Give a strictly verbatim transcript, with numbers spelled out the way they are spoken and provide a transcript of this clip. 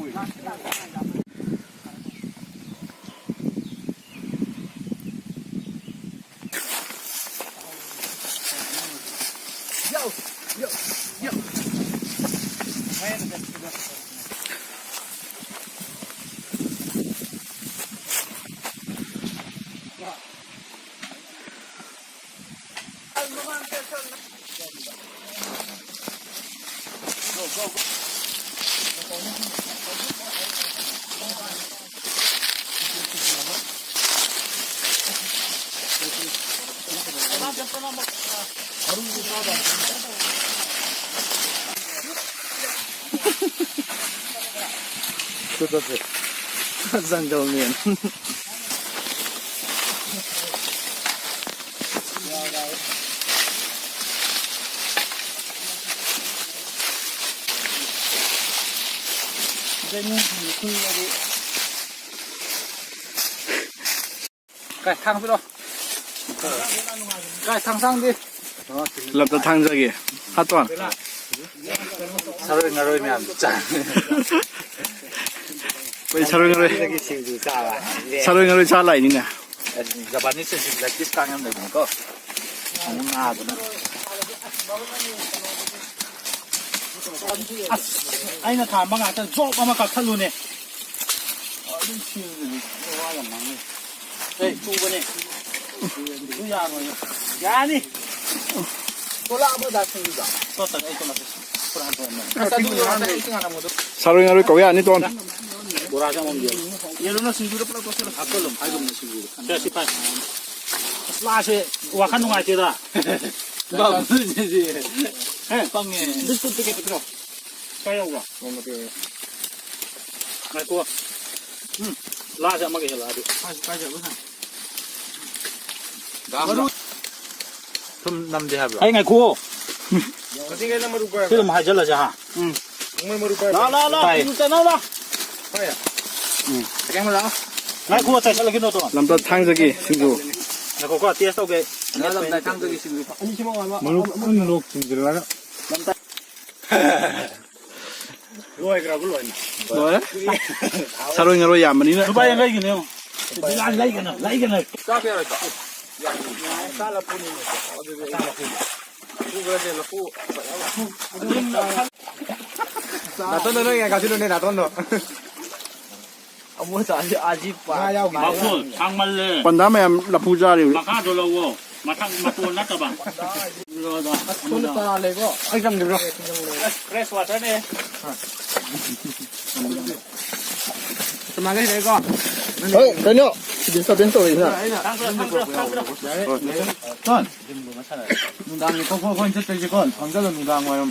जंगल में। ꯀꯥꯏ ꯊꯥꯡ ꯄꯤꯔꯣ꯫ ꯀꯥꯏ ꯊꯥꯡ ꯁꯥꯡꯗꯤ꯫ ꯂꯝꯇ ꯊꯥꯡꯖꯒꯦ꯫ ꯍꯥꯠꯇꯣꯟ꯫ ꯁꯔꯣꯏ ꯉꯔꯣꯏ ꯃꯌꯥꯝꯗꯣ ꯆꯥ꯫ ꯑꯩꯈꯣꯏ ꯁꯔꯣꯏ ꯉꯔꯣꯏ꯫ ꯁꯤꯡꯖꯨ ꯆꯥꯕ꯫ ꯁꯔꯣꯏ ꯉꯔꯣꯏ ꯆꯥ ꯂꯥꯛꯏꯅꯤꯅꯦ꯫ ꯖꯄꯥꯅꯤꯁ ꯁꯤꯡꯖꯨ ꯂꯦꯇꯤꯁ ꯀꯥꯡ ꯌꯥꯝ ꯂꯩꯕꯅꯤꯀꯣ꯫ ꯑꯃꯨꯛ ꯉꯥꯗꯨꯅ꯫ ꯑꯁ, ꯑꯩꯅ ꯊꯥꯝꯕ ꯉꯥꯛꯇ ꯖꯣꯕ ꯑꯃ ꯀꯛꯊꯠꯂꯨꯅꯦ꯫ ꯑꯗꯨꯝ ꯁꯤꯕꯗꯨꯗꯤ ꯋꯥ ꯌꯥꯝ ꯉꯥꯡꯅꯩ꯫ ꯑꯦ, ꯇꯨꯕꯅꯦ꯫ ꯑꯗꯨ ꯌꯥꯔꯣꯏ꯫ ꯌꯥꯅꯤ꯫ ꯇꯣꯂꯛꯑꯕ ꯗꯥ ꯁꯤꯡꯖꯨꯗꯣ? ꯇꯣꯠꯇꯅ ꯑꯩ ꯇꯣꯠꯂꯛꯀꯦ꯫ ꯄꯨꯔꯥ ꯍꯟꯗꯣꯛꯑꯝꯃꯦ꯫ ꯑꯁ, ꯑꯗꯨ ꯌꯥꯔꯣꯏ, ꯑꯩ ꯏꯁꯤꯡ ꯍꯥꯟꯅ ꯃꯨꯗꯣ꯫ ꯁꯥꯔꯣꯏ ꯉꯥꯔꯣꯏ ꯀꯧ ꯌꯥꯅꯤ, ꯇꯣꯟ꯫ ꯕꯣꯔꯥꯁꯦ ꯑꯃꯃꯝ ꯌꯦꯜꯂꯨ꯫ ꯌꯦꯜꯂꯨꯅ ꯁꯤꯡꯖꯨꯗ ꯄꯨꯂꯞ ꯇꯣꯠꯁꯤꯜꯂꯣ꯫ ꯍꯥꯞꯆꯜꯂꯣ, ꯍꯥꯏꯒꯨꯝꯅ ꯁꯤꯡꯖꯨꯗ꯫ ꯁꯦ, ꯁꯤ ꯐꯥꯏ꯫ ꯑꯁ, ꯂꯥꯁꯦ ꯋꯥꯈꯜ ꯅꯨꯡꯉꯥꯏꯇꯦꯗ꯫ ꯕꯥꯕꯨꯖꯤꯗꯤ ꯍꯦ? ꯄꯪꯉꯦ꯫ ꯕꯤꯁꯀꯨꯠꯇꯨ ꯀꯩ ꯄꯤꯔꯣ? ꯀꯥꯏ ꯌꯧꯕ? ꯅꯣꯡꯃ ꯄꯤꯔꯛꯑꯣ꯫ ꯉꯥꯏꯈꯣ꯫ ꯎꯝ, ꯂꯥꯁꯦ ꯑꯃꯒ ꯍꯦꯜꯂꯛꯑꯗꯤ꯫ ꯀꯥꯏ, ꯀꯥꯏ ꯆꯠꯂꯨ ꯁꯥꯏ? ꯗꯥꯝꯗ꯫ ꯃꯔꯨ ꯊꯨꯝ ꯅꯝꯗꯦ ꯍꯥꯏꯕ꯭ꯔꯣ? ꯑꯩ ꯉꯥꯏꯈꯣ꯫ ꯀꯛꯆꯤꯡ ꯈꯔ ꯃꯔꯨ ꯄꯥꯏꯕ꯭ꯔꯣ? ꯁꯤ ꯑꯗꯨꯝ ꯍꯥꯏꯖꯜꯂꯁꯦ, ꯍꯥ? ꯎꯝ꯫ ꯃꯣꯏ ꯃꯔꯨ ꯄꯥꯏꯕ꯭ꯔꯣ? ꯂꯥ, ꯂꯥ, ꯂꯥ꯫ ꯇꯥꯏ꯫ ꯁꯤꯡꯖꯨ ꯆꯥꯅꯧ ꯂꯥ꯫ ꯄꯥꯏꯌꯦ? ꯎꯝ꯫ ꯀꯛꯆꯤꯡ ꯂꯥꯛꯑꯣ꯫ ꯉꯥꯏꯈꯣ, ꯆꯥꯏꯁꯜꯂꯒꯦ ꯅꯣꯠꯇꯣ꯫ ꯂꯝꯇ ꯊꯥꯡꯖꯒꯤ ꯁꯤꯡꯖꯨ꯫ ꯉꯥꯏꯈꯣꯀꯣ, ꯇꯦꯁ ꯇꯧꯒꯦ꯫ ꯂꯝꯇ ꯊꯥꯡꯖꯒꯤ ꯁꯤꯡꯖꯨ꯫ ꯃꯔꯨ ꯄꯨꯟꯅ ꯂꯣꯛ ꯆꯤꯡꯁꯤꯜꯂꯒ꯫ ꯂꯝꯇ ꯂꯣꯏꯈ꯭ꯔꯕ ꯂꯣꯏꯅ? ꯂꯣꯏꯔꯦ꯫ ꯁꯥꯔꯣꯏ ꯉꯥꯔꯣꯏ ꯌꯥꯝꯕꯅꯤꯅ꯫ ꯂꯨꯄꯥ ꯌꯥꯡꯈꯩꯒꯤꯅꯦ ꯌꯦꯡꯉꯣ꯫ ꯂꯩꯒꯅ, ꯂꯩꯒꯅ꯫ ꯆꯥꯕ ꯌꯥꯔꯣꯏꯗ꯭ꯔꯣ? ꯅꯥꯇꯣꯟꯗꯣ ꯅꯣꯏ ꯉꯥꯏ ꯀꯥꯁꯤꯜꯂꯨꯅꯦ, ꯅꯥꯇꯣꯟꯗꯣ꯫ ꯑꯃꯨꯛ ꯆꯥꯁꯤ, ꯑꯁꯤ ꯄꯥ-, ꯉꯥ ꯌꯥꯎꯈꯤꯅꯦ꯫ ꯃꯈꯣꯟ ꯁꯥꯡꯃꯜꯂꯦ꯫ ꯄꯟꯗꯥ ꯃꯌꯥꯝ ꯂꯐꯨ ꯆꯥꯔꯤꯕ꯫ ꯃꯈꯥꯗꯣ ꯂꯧꯋꯣ꯫ ꯃꯊꯛ ꯃꯇꯣꯟ ꯅꯠꯇꯕ꯫ ꯁꯣꯝꯗ ꯆꯥ ꯂꯩꯀꯣ? ꯑꯩ ꯆꯪꯗ꯭ꯔꯤꯕ꯭ꯔꯣ? Fresh waterꯅꯦ꯫ ꯀꯅꯥꯒ ꯂꯩꯀꯣ? ꯍꯣꯏ, ꯀꯩꯅꯣ? Disturbance ꯇꯧꯔꯤꯁꯤꯅ꯫ ꯑꯩꯅ ꯊꯥꯡ ꯈꯔ, ꯊꯥꯡ ꯈꯔ, ꯊꯥꯡ ꯈꯔ꯫ ꯇꯣꯟ, ꯅꯨꯡꯗꯥꯡꯒꯤ ꯊꯣꯛꯄ ꯑꯩꯈꯣꯏꯅ ꯆꯠꯇꯣꯏꯁꯦꯀꯣ, ꯊꯥꯡꯖꯗ ꯅꯨꯡꯗꯥꯡ ꯋꯥꯏꯔꯝ꯫